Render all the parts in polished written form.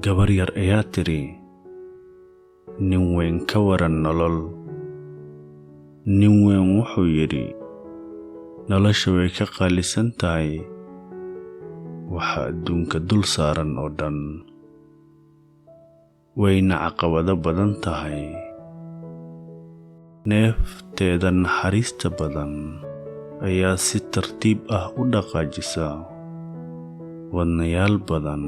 Gabar yar ayaa tidhi, "Nin weyn, ka waran nolol?" Nin weyn wuxuu yidhi, "Nolosha way ka qaalisan tahay waxa adduunka dul saaran oo dhan, wayna caqabado badan tahay. Neefteeda naxariista badan ayaa si tartiib ah u dhaqaajisa wadnayaal badan.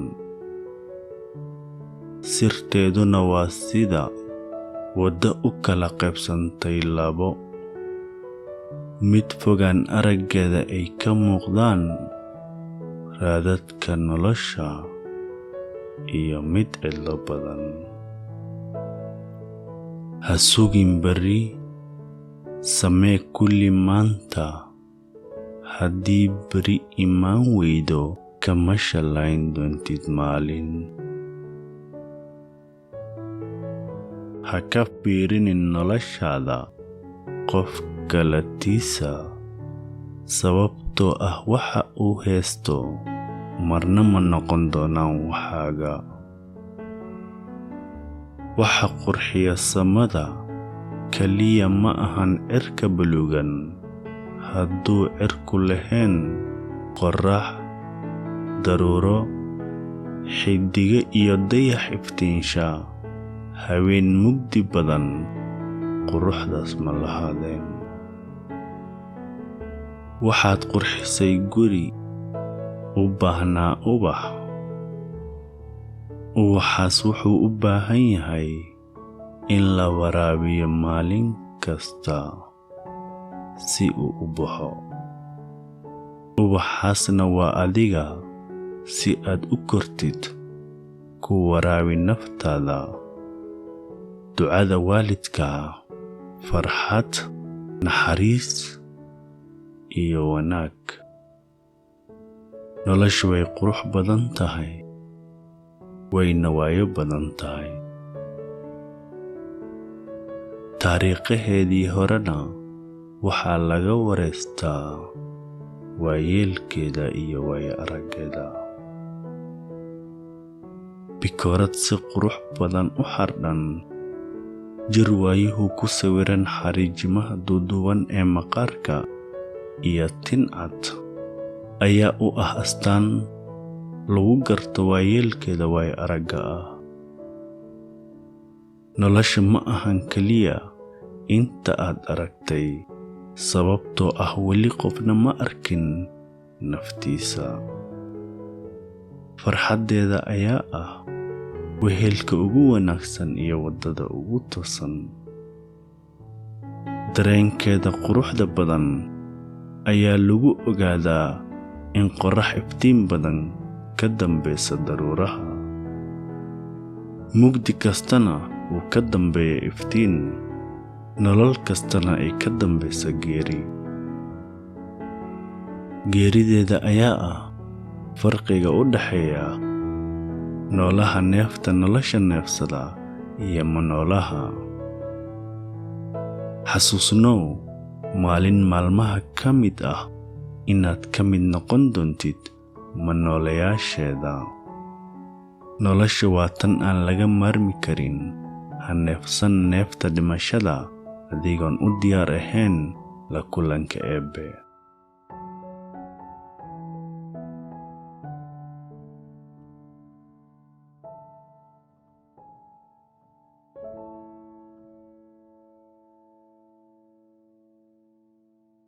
Sirteeduna waa sida waddo u kala qaybsantay labo, mid fogaan araggeeda ay ka muuqdaan raadadka nolosha iyo mid cidlo badan. Ha sugin berri, samee kulli maanta. Haddii berri imaan weydo, kama shallayn doontid maalin. Ha ka fiirinin noloshaada qof kale tiisa, sababtoo ah waxa uu haysto marna ma noqon doonaan waxaaga. Waxa qurxiya samada kaliya ma ahan cirka buluugan. Hadduu cirku lahayn qorrax, daruuro, xiddigo iyo dayax iftiinsha habeen mugdi badan, quruxdaas ma lahaadeen. Waxaad qurxisay guri u baahnaa ubax. Ubaxaas wuxuu u baahan yahay in la waraabiyo maalin kasta si uu u baxo. Ubaxaasna waa adiga. Si aad u kortid, ku waraabi naftaada ducada waalidka, farxad, naxariis iyo wanaag. Noloshu way qurux badan tahay, wayna waayo badan tahay. Taariikhaheedii horena waxaa laga wareystaa waayeelkeeda iyo waayo araggeeda. Bikoorad si qurux badan u xardhan, jir waayuhu ku sawiran xariijimaha duuduuban ee maqaarka iyo tin cad ayaa u ah astaan lagu garto waayeelkeeda waayo aragga ah. Nolosha ma ahan kaliya inta aad aragtay, sababtoo ah weli qofna ma arkin naftiisa. Farxaddeeda ayaa ah wehelka ugu wanaagsan iyo waddada ugu toosan. Dareenkeeda quruxda badan ayaa lagu ogaadaa in qorrax iftiin badan ka dambeysa daruuraha. Mugdi kastana wuu ka dambeeya iftiin, nolol kastana ay ka dambeysa geeri. Geerideeda ayaa ah farqiga u dhexeeya noolaha neefta nolosha neefsada iyo manoolaha. Xasuusnow maalin maalmaha ka mid ah inaad ka mid noqon doontid manoolayaasheeda. Nolosha waa tan aan laga maarmi karin. Ha neefsan neefta dhimashada adigoon u diyaar ahayn la kulanka Eebbe.